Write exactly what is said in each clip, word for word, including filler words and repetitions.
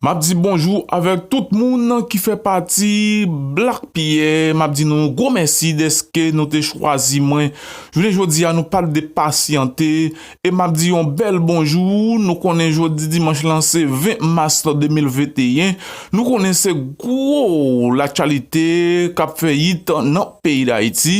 M ap di bonjou avèk tout moun ki fè pati Black Pierre. M ap di nou gwo mèsi dèske nou te chwazi mwen. Jounen jodi a, nou pa t depasyante. E m ap di yon bèl bonjou. Nou konnen jodi dimanch lan se ven mas de mil venteyen. Nou konnen se gwo laktyalite k ap fè yit nan peyi Dayiti.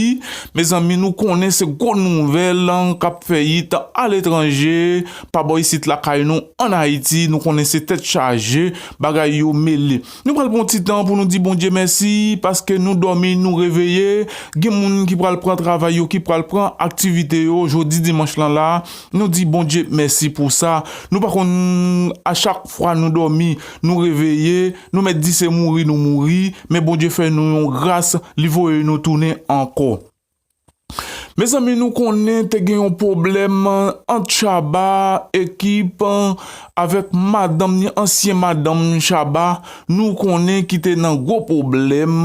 Mezanmi, nou konnen se gwo nouvèl k ap fè yit aletranje, pa bò isit lakay nou ann Ayiti. Nou konnen se tèt chaje, bagay yo mele. Nou pral pran ti tan pou nou di Bondye mèsi, paske nou dòmi, nou reveye. Gen moun ki pral pran travay yo, ki pral pran aktivite yo. Jodi dimanch lan la, nou di Bondye mèsi pou sa. Nou pa konn, a chak fwa nou dòmi, nou reveye, nou mèt di se mouri nou mouri, men Bondye fè nou yon gras, li voye nou tounen ankò. Mezanmi, nou konnen te gen yon pwoblèm ant Shabba, Ekip, avèk madanm ni, ansyen madanm Shabba. Nou konnen ki te nan gwo pwoblèm,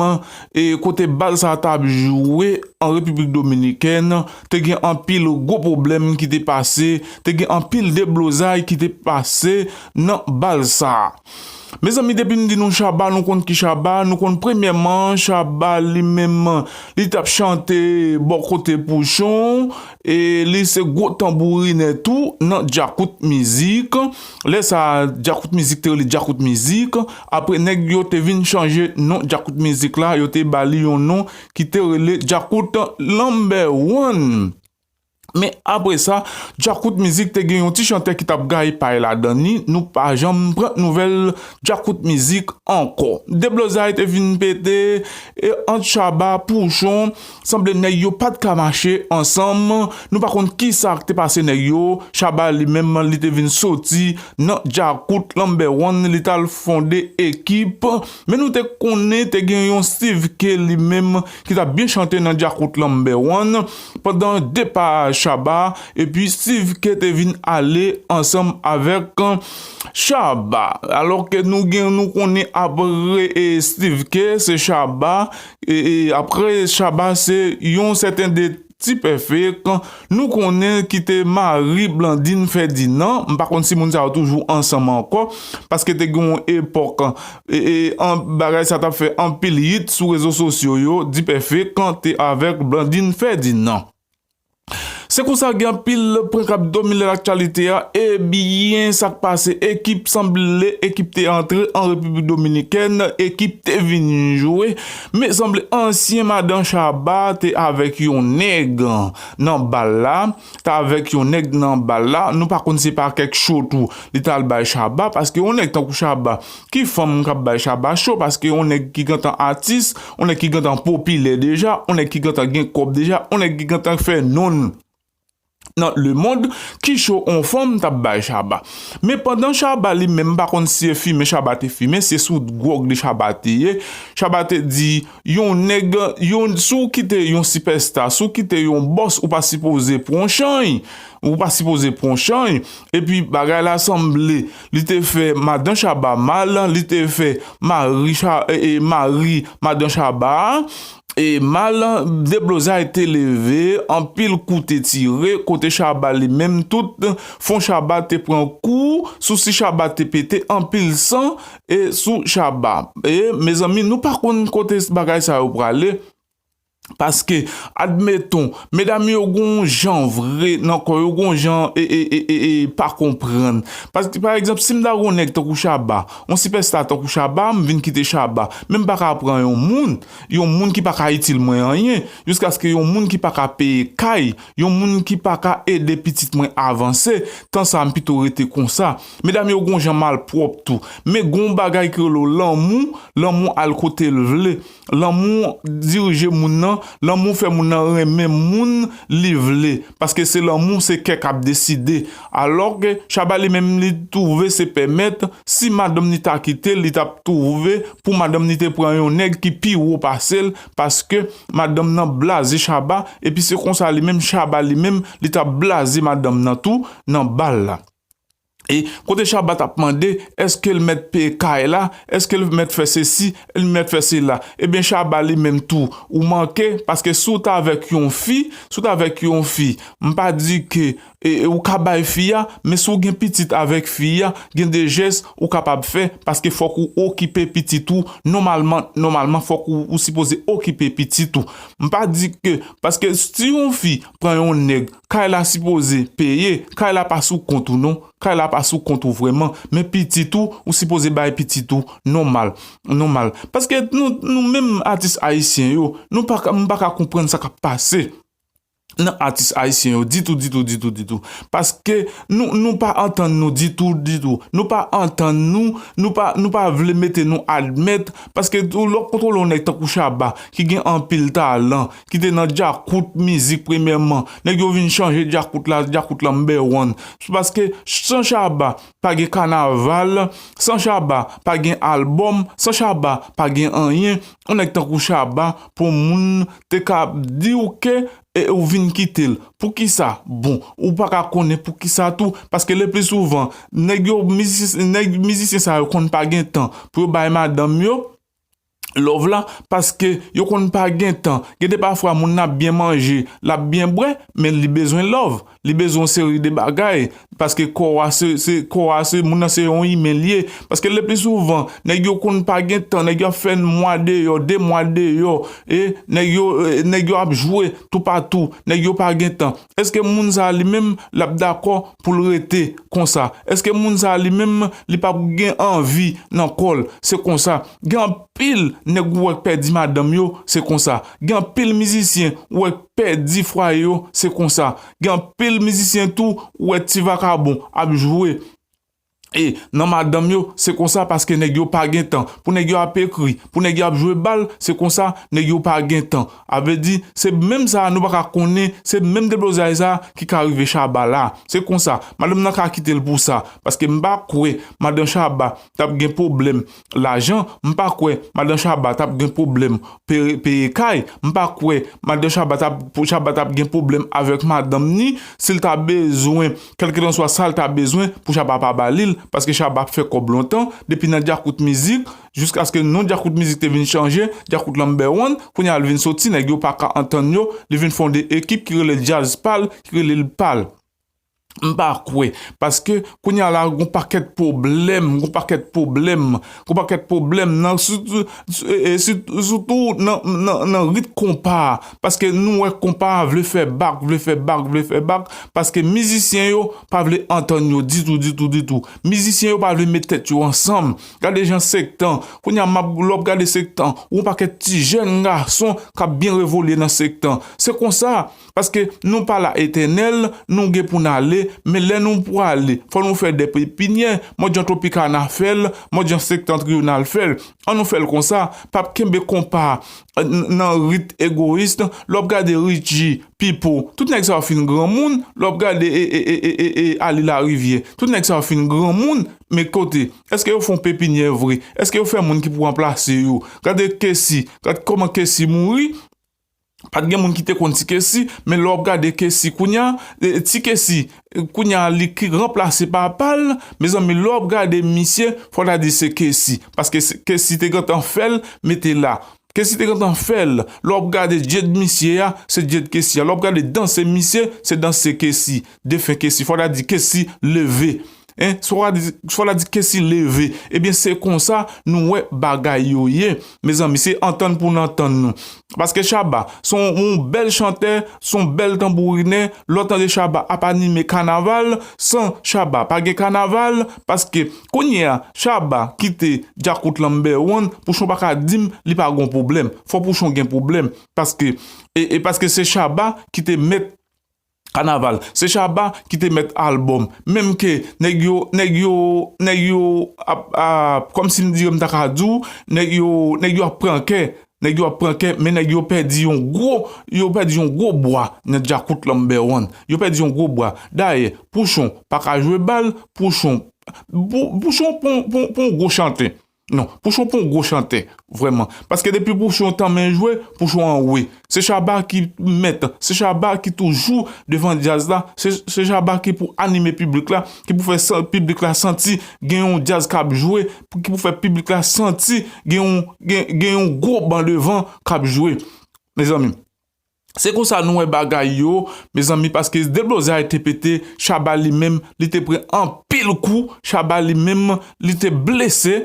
e kote bal sa t ap jwe an Repiblik Dominikèn, te gen anpil gwo pwoblèm ki te pase, te gen anpil deblozay ki te pase nan bal sa. Mezanmi, depi m di nou Shabba, nou konn ki Shabba, nou konn premyèman, Shabba li menm, li t ap chante bò kote Pouchon, e li se gwo tanbourinè tou nan Djakout Mizik. Lè sa a, Djakout Mizik te rele Djakout Mizik. Apre, nèg yo te vin chanje non Djakout Mizik la, yo te ba li yon non ki te rele Djakout Number One. Men apre sa, Djakout Mizik te gen yon ti chantè ki t ap gaye pay ladan li. Nou pa janm pran nouvèl Djakout Mizik ankò. Deblozay te vin pete, e ant Shabba, Pouchon, sanble nèg yo pa t ka mache ansanm. Nou pa konn ki sa k te pase nèg yo. Shabba li menm, li te vin soti nan Djakout Number One, li t al fonde Ekip. Men nou te konnen te gen yon Steve K li menm ki t ap byen chante nan Djakout Number One pandan depa Shabba, epi Steve K te vin ale ansanm avèk Shabba. Alòske nou gen, nou konnen apre, e, Steve K, se Shabba, e, e, apre Shabba, se yon sèten de Ti Pèfèk, nou konnen ki te mari Blandine Ferdinand. M pa konn si moun sa yo toujou ansanm ankò, paske te gen yon epòk, e, e, an, bagay sa t ap fè anpil yit sou rezo sosyo yo. Ti Pèfèk te avèk Blandine Ferdinand. Se konsa gen anpil pwen k ap domine laktyalite a. Ebyen, sa k pase? Ekip, sanble Ekip te antre an Repiblik Dominikèn, Ekip te vin jwe. Men sanble ansyen madan Shabba te avèk yon nèg nan bal la. T avèk yon nèg nan bal la. Nou pa konn se pa kèk cho tou li t al bay Shabba, paske yon nèg tankou Shabba, ki fanm k ap bay Shabba cho, paske yon nèg ki gentan atis, yon nèg ki gentan popilè deja, yon nèg ki gentan gen kòb deja, yon nèg ki gentan fè non l nan lemonn, ki cho yon fanm t ap bay Shabba. Men pandan Shabba li menm, m pa konn si se fimen Shabba te fimen, se sou gwòg li Shabba te ye. Shabba te di, yon nèg, yon, si w kite yon sipèsta, si w kite yon bòs, ou pa sipoze pran chay. Ou pa sipoze pran chay. Epi bagay la sanble li te fè madan Shabba mal, li te fè mari Sha-, e, e, mari madan Shabba a, e, mal, deblozay te leve, anpil kou te tire, kote Shabba li menm tout fon Shabba te pran kou, sousi Shabba te pete, anpil san, e, sou Shabba. E, mezanmi, nou pa konn kote bagay sa yo prale. Paske, admeton, medam yo gon jan vre nan kò yo, gon jan, e, e, e, e, e, pa konprann. Paske, pa egzanp, si m ta gon nèg tankou Shabba, yon sipèsta tankou Shabba, m vin kite Shabba, men m pa ka pran yon moun, yon moun ki pa ka itil mwen anyen, jiskaske yon moun ki pa ka peye kay, yon moun ki pa ka ede pitit mwen avanse, tan sa a m pito rete konsa. Medam yo gon jan malpwòp tou. Men gon bagay ki rele lanmou, lanmou al kote l vle. Lanmou dirije moun nan, lanmou fè moun nan renmen moun li vle, paske se lanmou, se kè k ap deside. Alòske Shabba li menm li twouve se pèmèt, si madanm ni ta kite l, li t ap twouve pou madanm ni te pran yon nèg ki pi wo pase l, paske madanm nan blaze Shabba, epi se konsa li menm, Shabba li menm, li t ap blaze madanm nan tou nan bal la. E kote Shabba t ap mande, èske l mèt peye kay la, èske l mèt fè sesi, l mèt fè sela. Ebyen, Shabba li menm tou, ou manke, paske si w t avèk yon fi, si w t avèk yon fi, m pa di ke e, e ou ka bay fi a, men si w gen pitit avèk fi a, gen de jès ou kapab fè, paske fòk ou okipe pitit ou, nòmalman, nòmalman fòk ou, ou sipoze okipe pitit ou. M pa di ke, paske si yon fi pran yon nèg, kay la sipoze peye, kay la pa sou kont ou non, kay la pa sou kont ou vrèman, men pitit ou, ou sipoze bay pitit ou nòmal, nòmal. Paske nou, nou menm atis ayisyen yo, nou pa ka, m pa ka konprann sa k ap pase nan atis ayisyen yo ditou, ditou, ditou, ditou. Paske nou, nou pa antann nou ditou, ditou. Nou pa antann nou, nou pa, nou pa vle mete nou admèt, paske tou lè w ap kontwole yon nèg tankou Shabba, ki gen anpil talan, ki te nan djakout mizik premyèman, nèg yo vin chanje djakout la, djakout number one. Se paske san Shabba, pa gen kanaval, san Shabba, pa gen albòm, san Shabba, pa gen anyen. Yon nèg tankou Shabba, pou moun te ka di w ke e ou vin kite l. Poukisa? Bon, ou pa ka konnen poukisa tou, paske le pli souvan, nèg yo, mizis-, nèg mizisyen sa yo konn pa gen tan pou yo bay madanm yo love la, paske yo konn pa gen tan. Gen de pafwa, moun nan ap byen manje, l ap byen bwè, men li bezwen love, li bezwen yon seri de bagay, paske kò a se, se, kò a se, moun nan se yon imen li ye. Paske le pli souvan, nèg yo konn pa gen tan, nèg yo ap fè mwa deyò, de mwa deyò, e nèg yo, e nèg yo ap jwe toupatou, nèg yo pa gen tan. Èske moun sa li menm, l ap dakò pou l rete konsa? Èske moun sa li menm, li p ap gen anvi nan kò l? Se konsa. Gen anpil nèg ou wè k pèdi madanm yo, se konsa. Gen anpil mizisyen ou wè k pèdi fwaye yo, se konsa. Gen anpil mizisyen tou ou wè ti vakabon ap jwe, e nan madanm yo, se konsa, paske nèg yo pa gen tan. Pou nèg yo ap ekri, pou nèg yo ap jwe bal, se konsa, nèg yo pa gen tan. A vle di, se menm sa a nou pa ka konnen, se menm deblozay sa a ki ka rive Shabba la. Se konsa, madanm nan ka kite l pou sa, paske m pa kwè madan Shabba t ap gen pwoblèm lajan, m pa kwè madan Shabba t ap gen pwoblèm peye, peye kay, m pa kwè madan Shabba t ap, pou Shabba t ap gen pwoblèm avèk madanm ni, si l ta bezwen, kèlkelanswa sa l ta bezwen, pou Shabba pa ba li l, paske Shabba ap fè kòb lontan, depi nan djakout mizik, jiskaske non djakout mizik te vin chanje, djakout number one, kounye a l vin soti, nèg yo pa ka antann yo, li vin fonde ekip ki rele Jazz Pal, ki rele l Pal. M pa kwè, paske kounye a la, gon pakèt pwoblèm, gon pakèt pwoblèm, gon pakèt pwoblèm nan, sitou, e, e, sitou, sitou nan, nan, nan rit konpa a, paske nou wè konpa a vle fè bak, vle fè bak, vle fè bak, paske mizisyen yo pa vle antann yo ditou, ditou, ditou. Mizisyen yo pa vle met tèt yo ansanm. Gade jan sektan, kounye a m ap, lè w ap gade sektan, yon pakèt ti jèn gason k ap byen revolye nan sektan. Se konsa, paske nou pa la etènèl, nou gen pou n ale, men lè nou prale, fò nou fè de pepinyè, mòd jan Tropicana fè l, mòd jan Septentrional fè l. An nou fè l konsa, p ap kenbe konpa, n-, nan rit egoyis, lè w ap gade Richie, Pipo, tout nèg sa yo fin granmoun, lè w ap gade e, e, e, e, e, e Ali Larivière, tout nèg sa yo fin granmoun, men kote, èske yo fè yon pepinyè vre? Èske yo fè moun ki pou ranplase yo? Gade Kessy, gad kòman Kessy mouri, pa t gen moun ki te konn Ti Kessy, men lè w ap gade Kessy kounye a, e, Ti Kessy, e, kounye a li ki ranplase papa l, mezanmi, lè w ap gade misye, fò ta di se Kessy, paske se, Kessy te gentan fè l, mete la. Kessy te gentan fè l, lè w ap gade djed misye a, se djed Kessy a, lè w ap gade danse misye, se danse Kessy, defen Kessy, fò ta di Kessy leve. Hein, fò ta di, fò ta di Kessy leve. Ebyen, se konsa nou wè bagay yo ye. Mezanmi, se antann pou n antann nou. Paske Shabba, se yon, yon bèl chantè, se yon bèl tanbourinè, lè w tande Shabba ap anime kanaval, san Shabba, pa gen kanaval, paske kounye a, Shabba kite djakout number one, Pouchon pa ka di m li pa gon pwoblèm. Fò Pouchon gen pwoblèm, paske, e, e paske se Shabba ki te mèt kanaval. Se Shabba ki te mèt albòm. Menm ke nèg yo, nèg yo, nèg yo ap, ap, kòmsi m di, m ta ka di w, nèg yo, nèg yo ap pran kè, nèg yo ap pran kè, men nèg yo pèdi yon gwo, yo pèdi yon gwo bwa nan djakout number one. Yo pèdi yon gwo bwa. Dayè, Pouchon pa ka jwe bal, Pouchon, Pou-, Pouchon pon, pon, pon gwo chantè. Non, Pouchon pon gwo chantè, vrèman. Paske depi Pouchon tanmen jwe, Pouchon anwe. Se Shabba ki mèt, se Shabba ki toujou devan djaz la, se, se Shabba ki pou anime piblik la, ki pou fè san-, piblik la santi gen yon djaz k ap jwe, pou, ki pou fè piblik la santi gen yon, gen, gen yon gwo ban devan k ap jwe. Mezanmi, Se konsa nou wè bagay yo, mezanmi, paske deblozay te pete, Shabba li menm, li te pran anpil kou, Shabba li menm, li te blese,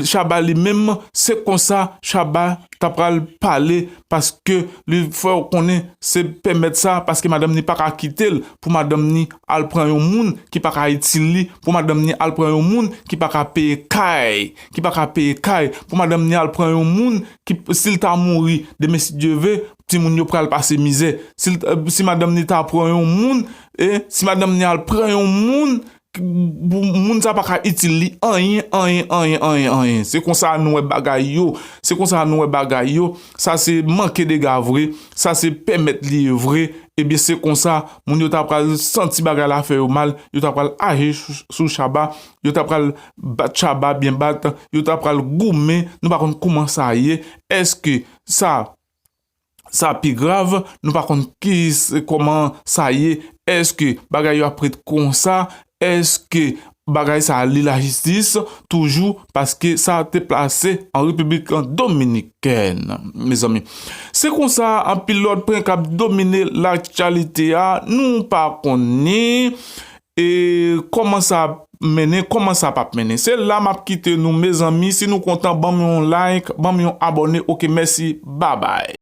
Shabba li menm, se konsa Shabba ta pral pale, paske li fè w konnen se pèmèt sa, paske madanm ni pa ka kite l pou madanm ni al pran yon moun ki pa ka itil li, pou madanm ni al pran yon moun ki pa ka peye kay, ki pa ka peye kay, pou madanm ni al pran yon moun ki, si l ta mouri, demen si Dye ve, timoun yo pral pase mizè. Si, l- si madanm ni ta pran yon moun, e si madanm ni al pran yon moun, moun sa pa ka itil li anyen, anyen, anyen, anyen, anyen. Se konsa nou wè bagay yo. Se konsa nou wè bagay yo. Sa se manke dega vre. Sa se pèmèt li ye vre. Ebyen, se konsa, moun yo ta pral santi bagay la fè yo mal. Yo ta pral aje sou, sou Shabba. Yo ta pral bat Shabba byen bat. Yo ta pral goumen. Nou pa konn kouman sa ye. Èske sa sa pi grav, nou pa konn ki s- kòman sa ye, èske bagay yo ap ret konsa, èske bagay sa li lajistis toujou, paske sa te plase an Repiblik Dominikèn, mezanmi. Se konsa, anpil lòt pwen k ap domine laktyalite a, nou pa konnen e kòman sa ap mennen, kòman sa p ap mennen. Se la m ap kite nou, mezanmi. Si nou kontan, ban m yon like, ban m yon abòne. Oke, mèsi, babay.